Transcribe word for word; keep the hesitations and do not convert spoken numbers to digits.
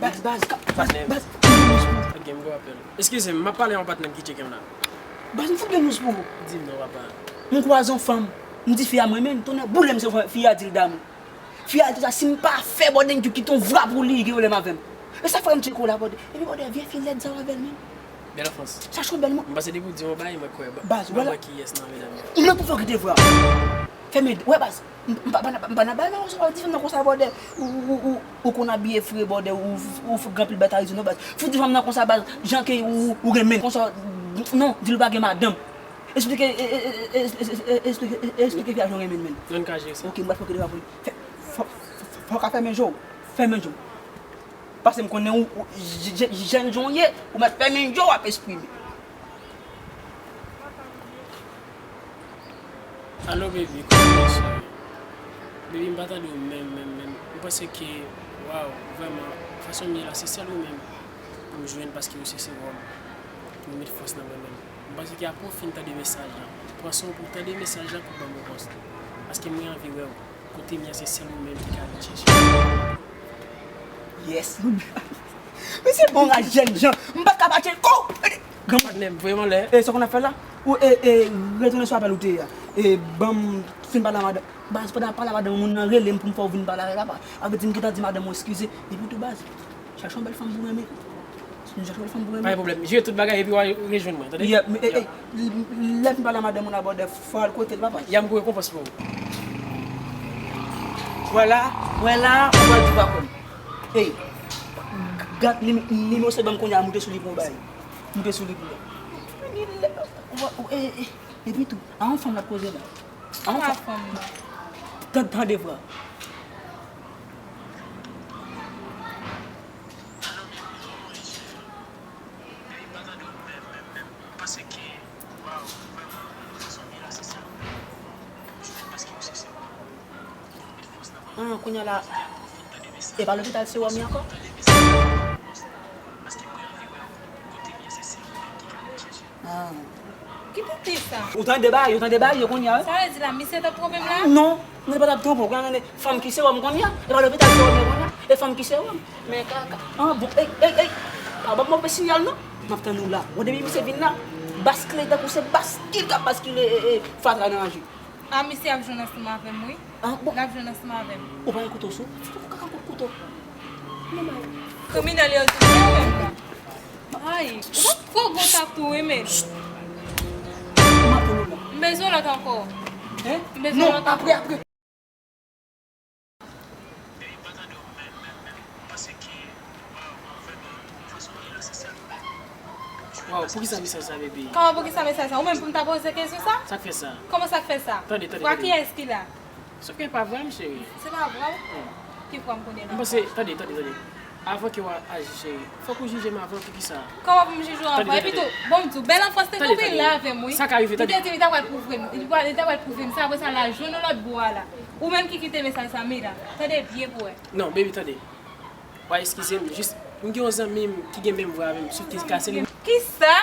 Baz, baz, ka- baz, Patnè. Baz. Ok, m gon apèl. Eskize m, m ap pale a yon patnè m ki tcheke m la. Baz, m fout gen news pou ou. Di m non, papa. M kwaze yon fanm. M di fi a m renmen l, tonnè boule m se fi a di l damou. Fi a di sa, si m pa fè bòdè m di w kite yon vrap pou li gen pwoblèm avè m. E sa fè m tcheke w la bòdè. Epi bòdè, vye fi lèd sa w avè l menm. Bèl anfans. Chache yon bèl moun. M panse depi w di yon bagay, mwen kwè. Baz, Mwen wè la. Wè kiyès nan medam yo. M nan pou fè w kite vrap. Fèmen, wè baz. M pa pa nan bagay nan ou sa w di fanm nan konsa bòdè. Ou ou ou ou konn abiye fre bòdè, ou ou fout gen anpil bèt Arizona baz. Fout di fanm nan konsa baz, jan ke ou ou renmen konsa. Non, di l pa gen madanm. Esplike, esplike, esplike fi a jan w renmen l menm. Jan n ka jere sa. Ok, m pral fè w kite vrap pou li. Fè, fò, fò, fò w ka fèmen je w. Fèmen je w. Paske m konnen ou, ou je- je- jèn jan w ye, ou mèt fèmen je w ap eksprime. Alo baby, kòman w ye cheri? Baby, m pa tande w menm, menm, menm. M panse ke, waw, vrèman, fason m ye la, se sèl ou menm pou m jwenn paske ou se sewòm pou m met fòs nan mwen menm. M panse ke apre w fin tande mesaj la, pran san w pou w tande mesaj la pou w ban m repons. Paske mwen anvi wè w. Kote m ye a se sèl ou menm ki ka vin chèche m. Yes. Men se bon ras jèn jan. M pa t ka pa tcheke w. Granmoun. Patnè m, voye m anlè. E sa w konn ap fè la? Ou e e retounen sou apèl ou te ye a. E ban m fin pale a madanm. Baz, pandan w ap pale a madanm ou, moun nan rele m pou m fè w vin pale avè l apa. Avè di m gentan di madanm ou eskize. Epi tou baz, chache yon bèl fanm pou renmen. Si nou chache yon bèl fanm pou renmen. Pa gen pwoblèm. Jere tout bagay epi w al rejwenn mwen, tande? Yeah, men e e lè m fin pale a madanm ou la bòdè, fò w al kote l papa. Y ap gen rekonpans pou ou. Vwala, vwala, ou pral di pa konn. Ey, gad nimewo se ban m kounye a, moute sou li pou w bay. Moute sou li pou w. Epi tou, a yon fanm l ap koze la. A yon fanm. Tande, tande vwa. Ah, kounye a la, e pa lopital sewòm li ankò? Ki tete sa? Ou tande bagay, ou tande bagay yo kounye a, wi. Sa vle di la, misye t ap twonpe m la? Non, mwen pa t ap twonpe w. Kounye a, fanm ki sewòm kounye a, e pa lopital sewòm ye kounye a, e fanm ki sewòm. Men kaka, ah, bon, ey, ey, ey, pa ban m move siyal non. M ap tann ou la. Bon, depi misye vin la, baskile tankou se baskil k ap baskile, e, e, fatra nan raje. A, misye ap jwenn ansanm avè m, wi. Ah, bon. L ap jwenn ansanm avè m. Ou pa gen kouto sou? Fout ou kaka kout kouto. Kriminèl yo tou, se yo menm la. Ay, ou pa fò gwo sa tou, wi, men. M ap pou nou la. M bezwen lòt ankò. Hein? M bezwen lòt ankò. Non, apre, apre. Waw, poukisa mesaj sa, bebe? Kòman poukisa mesaj sa? Ou menm pou m ta poze kesyon sa? Sa k fè sa? Kòman sa k fè sa? Tande, tande, tande. Vwa kiyès ki la? Sa k fè pa vwa m, cheri? Se pa vwa m? Hmm. Ki vwa m konnen la? M panse, tande, tande, tande. Avan ke w a aji, cheri, fòk ou jije m avan, poukisa? Kòman pou m jije w avan? Tande, tande, tande. Epi tou, bon, m di w, Bèl Anfrans te kanpe la avè m, wi. Sa ka rive, tande. Li te di li ta pral pwouve m, li pral, li ta pral pwouve m sa, apre sa, l al jwenn yon lòt bò a la. Ou menm ki kite mesaj sa, Mira, tande byen pou wè. Non, baby, tande. W a eskize m, jis, m gen yon zanmi m ki gen menm vwa avè m, sof ke li kase li. Kisa?